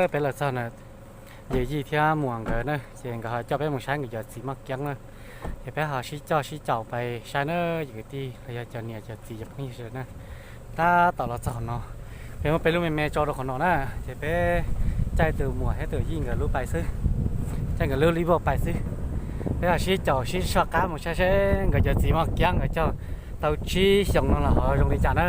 Peb los txog na, yawm yij thiab muam nkawd na, ces nkawd ho coj peb mus saib nkawd cov txiv moj kiab na. Ces peb ho sib coj sib caum pais saib na, yawm kwv tij los yog cov niam cov txiv cov phooj ywg sawv daws na. Tab tom los txog qhov no, peb muab peb lub me me tso rau qhov no na, ces peb caij tus muam thiab tus yij nkawd lub pais xwb, caij nkawd lub li voj pais xwb. Peb ho sib caum sib soj qab mus saib seb nkawd cov txiv moj kiab nkawd cog tau tsib xyoos no los ho zoo li cas na.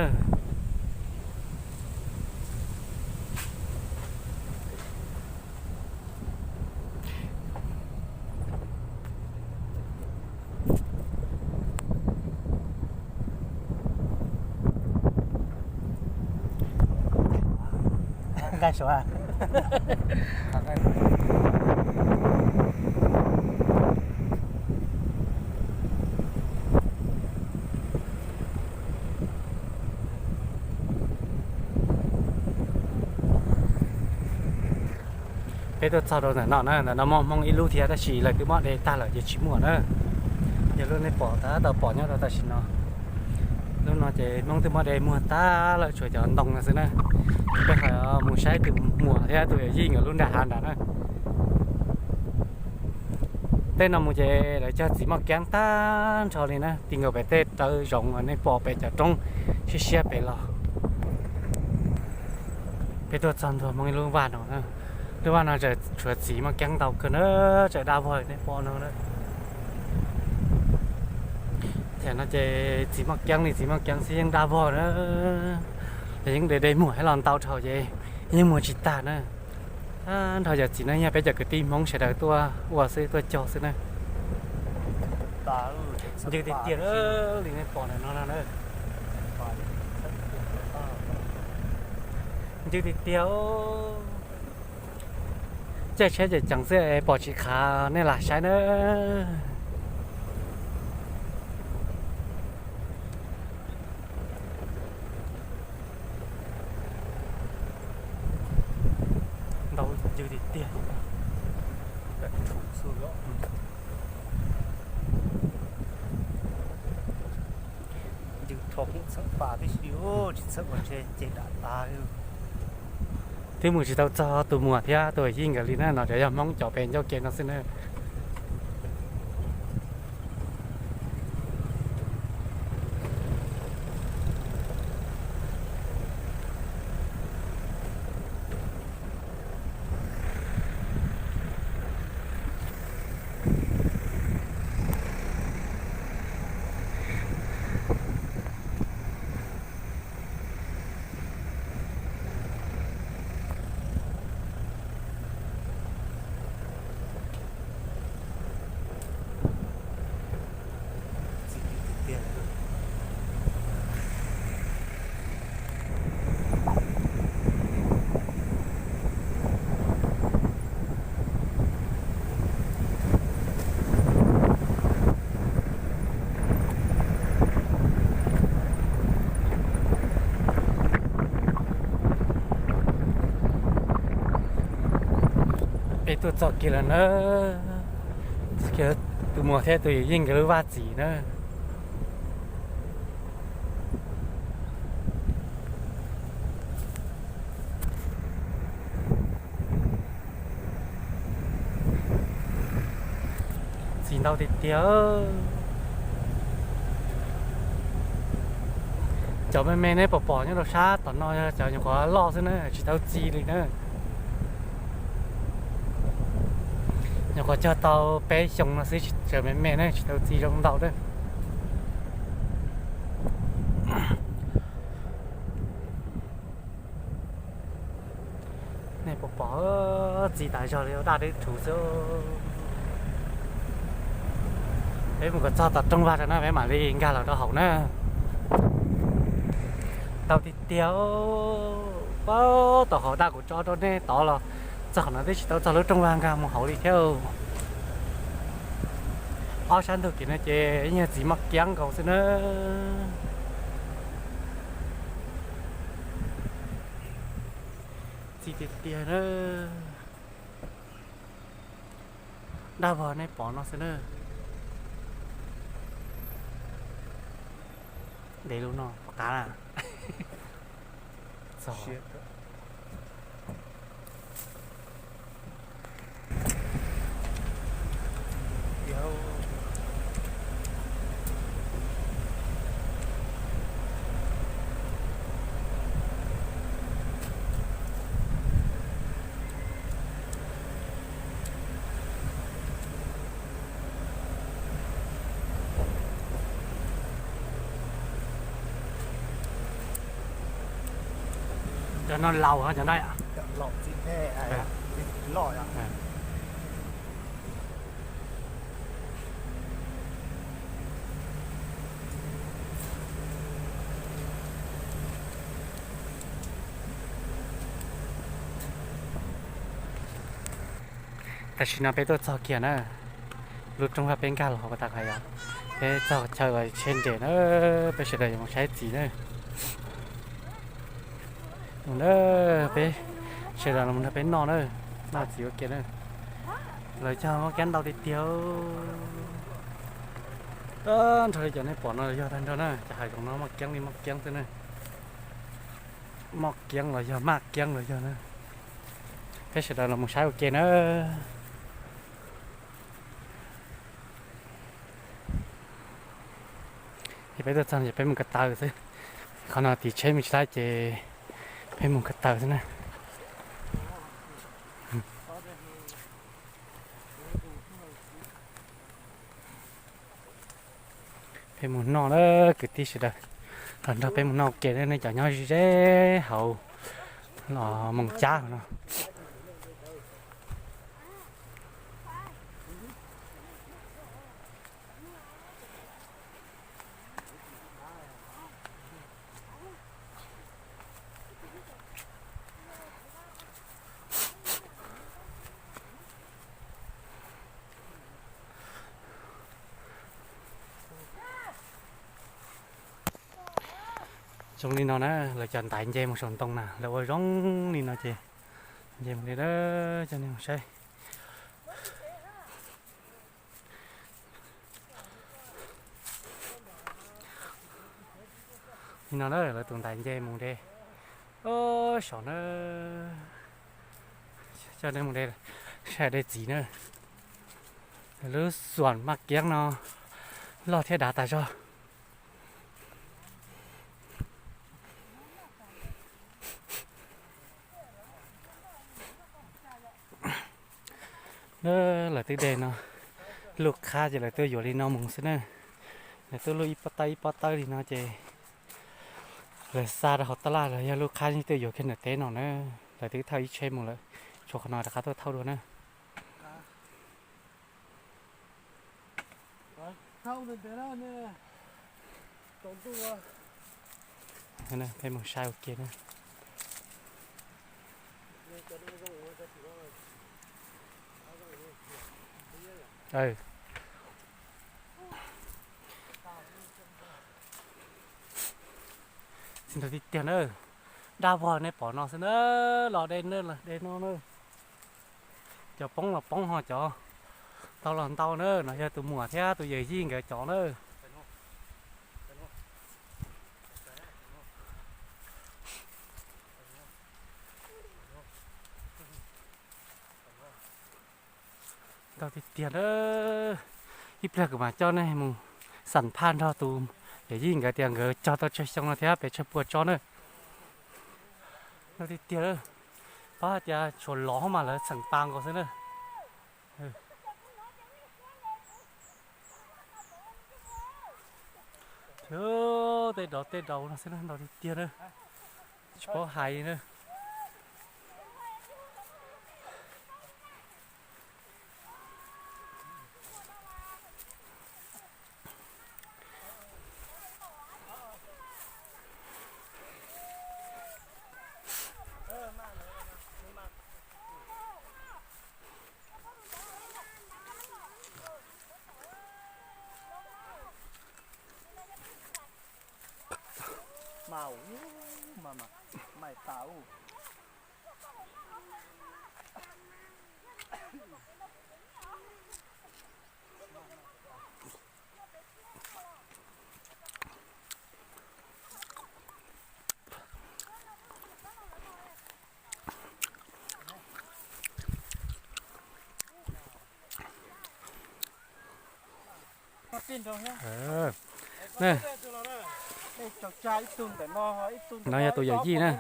Nqaij suav. Peb tuaj txog rau ntawm no na, ntawm no muaj Hmoob ib lub thiab tab sis lawv twb muab de tag lawm ces tsis muaj na. Yog lub nej pom tab tom pom nyob rau tam sim no, lub no ces Hmoob twb muab de muag tag lawm tshuav cov ntoo no xwb na. Peb ho mus saib tus muam thiab tus yawm yij nkawd lub nram hav nrad na. Tej no mus ces lawv cog txiv moj kiab tag nrho li na, ti nkaus pem tej rawv zoov uas nej pom pem cov roob siab siab pem los. Peb tuaj txog ntua Hmoob ib lub vaj no na, lub vaj no tseem tshuav txiv moj kiab ntau kawg na, tseem daj vog li nej pom no na. Tiam no ces txiv moj kiab li txiv moj kiab xwb yeej daj vog na, yeej de de muag thiab los ntau dhau ces yeej muag tsis tag na. Nrho yawm txiv no yog peb cov kwv tij Hmoob sawv daws tuaj ua xwb tuaj cog xwb na. Ncw tiag tiag li nej pom ntawm no no na. Ncw tiag tiag. Caij tsheb ces ceev xwb es pom tsis khav nej lam saib na. Ntau ncw tiag tiag. Ncw rho kuj txhawb pas tib si, tsis txhawb ua ntshe ces dam tas. Twb mus tsis tau txog tus muam thiab tus yij nkawd li na, no cov yog Hmoob cov pem ncauj ke no xwb na. Peb tuaj txog kiag lawm na, tus muam thiab tus yawm yij nkawd lub vaj txim na. Txim ntau tiag tiag. Cov me me neb pom pom nyob rau sab tom no yog cov nyuam qhuav loj xwb na, tsis tau txi li na. Nyuam qhuav cog tau peb xyoo no xwb, tseem me me na, tsis tau txi zoo ntau na. Nej puas pom, txi tas zog li daj deb rhuv xwb. Peb mus kom txog tom rooj vag rau na, peb mam li nkag los rau hauv na. Ntau tiag tiag, pab tom hauv daj kuv tso rau nej tod los txog qhov no twb tsis tau txog lub rooj vag nkag mus hauv li thiab. Ob sab ntug kev no ces yeej yog txiv moj kiab nkaus xwb na. Txi tiag tiag na. Daj vog nej pom no xwb na. Ntev lub no pom qab na. Txog. Cov no laus ho cov no. Tam sim no peb tuaj txog kiag na, lub roob peb nkag los hauv tas qhov yog peb txog chaw los tsheb nres na, peb sawv daws yuav mus saib txiv na. Mus na, peb sawv daws los nrog peb noj na, noj txiv ua ke na. Los yog moj kiab ntau tiag tiag. Nrog li cov nej pom no los yog tag nrho na, cov hav zoov no moj kiab li moj kiab xwb na. Moj kiab los yog maj kiab los yog na. Peb sawv daws los mus saib ua ke na. Ces peb tuaj txog ces peb mus ko taw xwb. Qhov no tim tsheb mus tsis tau ces peb mus ko taw xwb na. Peb mus noj na kwv tij sawv daws, los nrog peb mus noj ua ke na, nej cov nyob ze hauv los Moos Cab no. Zoo li no na, lawv cov ntaiv nce mus saum ntoo na, lawv ua zoo li no ces nce mus li na, coj nej mus saib. Li no na, lawv tus ntaiv nce mus de, saum na, coj nej mus de, saib de txiv na. Lub xuam maj kiab no loj thiab dav tas zog. Lawv twb de no, luj qhab ces lawv twb yuav li no mus xwb na. Lawv twb luj ib pob tawb ib pob tawb li no ces lawv xa rau hauv tab laj los yog luj qhab yeej twb yuav kiag ntawm teb no na. Lawv twb thauj ib tsheb mus lawm, tshuav qhov no rov qab tuaj thauj dua na. Peb mus saib ua ke na. Txiv ntawd tiag tiag na. Dab vog nej pom no xwb na, los de na, de no na. Cov poob los poob ho cov ntau los ntau na, no yog tus muam thiab tus yawm yij nkawd cov na. Ntau tiag tiag na. Ib pliag kuv mam coj nej mus xam phaj nrog tus yawm yij nkawd tias nkawd cog tau tsawg xyoo no thiab pes tsawg pua tsob na. Ntau tiag tiag, paub hais tias tshuav lov mas lawv txheem pa nkaus xwb na. Tej dov tej daus no xwb na, ntau tiag tiag na. Tsis paub hais na. No yog tus yawm yij na,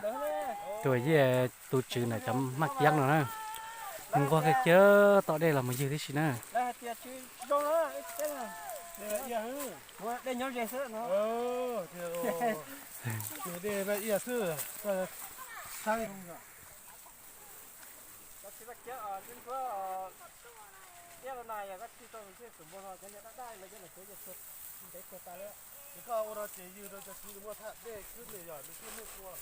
tus yawm yij tus tswv ntawm cov maj kiab no na. Nquag kiag tom dej los mus ywg tib si na. Dej nyob ze xwb. Dej no ib yam xwb, koj, Txhais. Koj tsis tau kiab, tib ntsuab, kiab los na, yog koj tsis tau tus npua no cov niag daj daj los cov niag tsuav ntev tuag tas li. Ces koj ua no ces yws rau cov txiv nws muaj thaj dej khwb nws yog nws twb muaj kua.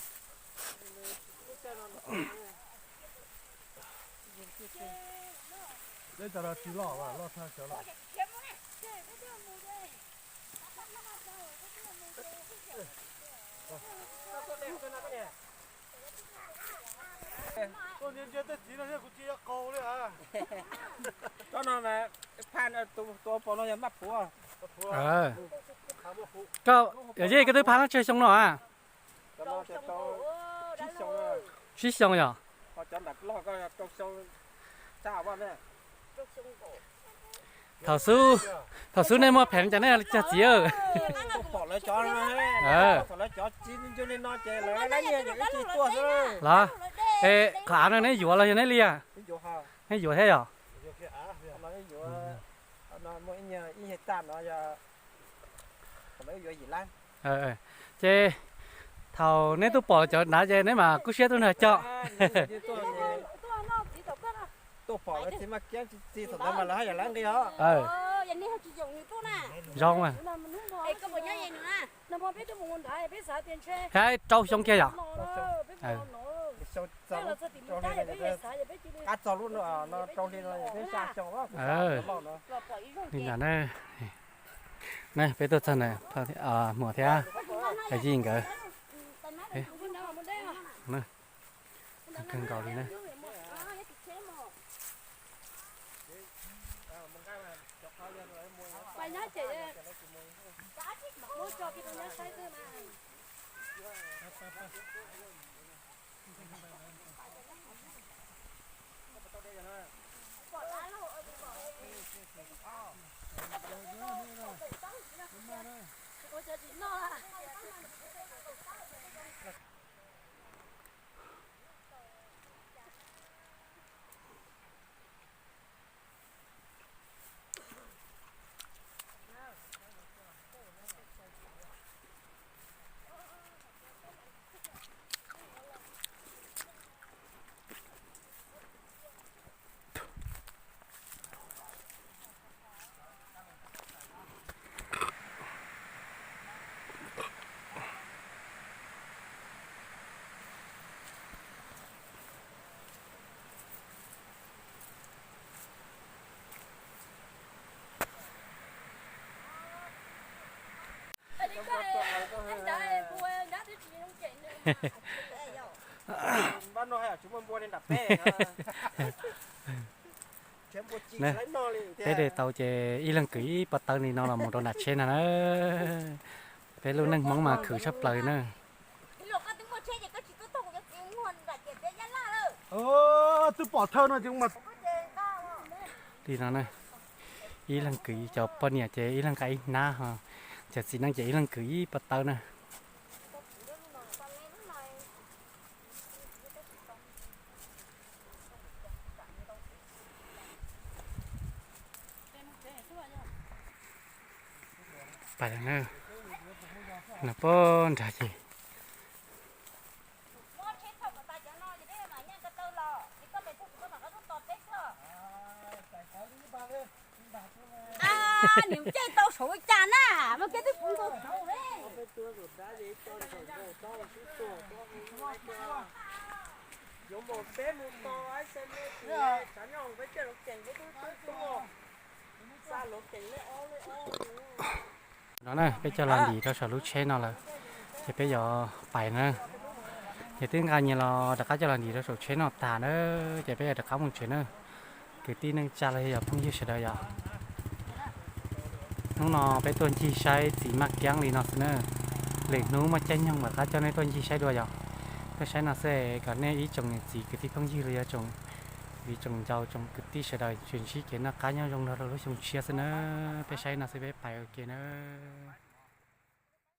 Dej tas los tsis loj, loj tag xyov los. Tuaj ntsia ntsia tej txiv no thiab kuv tsis yuav qaug li a. Tsob no mas, tua pom no yog maj phuav. Koj, yog yej koj twb phaj tsawg xyoo no a? Tsib xyoo yog. Thaum xub, thaum xub nej muaj pheem cas nej cog txiv? Los, es qhov av no neb yuav los yog neb li? Neb yuav thiab yog? Ces thaum neb tuaj pom cov nrad ces neb mam kub siab tuaj nrog cog. Zoo mas. Hab rau xyoo kiag yog? Li ntawd na, peb tuaj txog ntawm hmuam thiab yij nkawd. Kawg nkaus li na. Peb de tau ces ib leeg kwv ib pob tawb li no los mus rau nram tsheb no na. Peb lub neej Hmoob mas khwv tshaj plaws na. Twb pom thawj no ces mas li no na. Ib leeg kwv cov poj niam ces ib leeg nqa ib hnab ho, cov txiv neej ces ib leeg kwv ib pob tawb na. Pais lawm na, no pab nrag ces. Nim caij tau saum cas na, mas kev twb puv nkaus saud le. No na, peb coj los ntim rau saum lub tsheb no lawm, ces peb yuav pais na. Ces twb nqa nyias los rov qab coj los ntim rau saum tsheb no tas na, ces peb yuav rov qab mus tsev na. Kwv tij neej tsa los yog phooj ywg sawv daws yom, hnub no peb tuaj ncig saib txiv maj kiab li no xwb na. Lwm hnub muaj caij nyoog mam rov qab coj nej tuaj ncig saib dua yom. Tuaj saib no xwb kom nej ib tsoom niam txiv kwv tij phooj ywg los yog tsoom viv tsoom ncaus tsoom kwv tij sawv daws tsuas ntsib kev noj qab nyob zoo nrog rau lub xyoo tshiab xwb na. Peb saib no xwb peb pais ua ke na.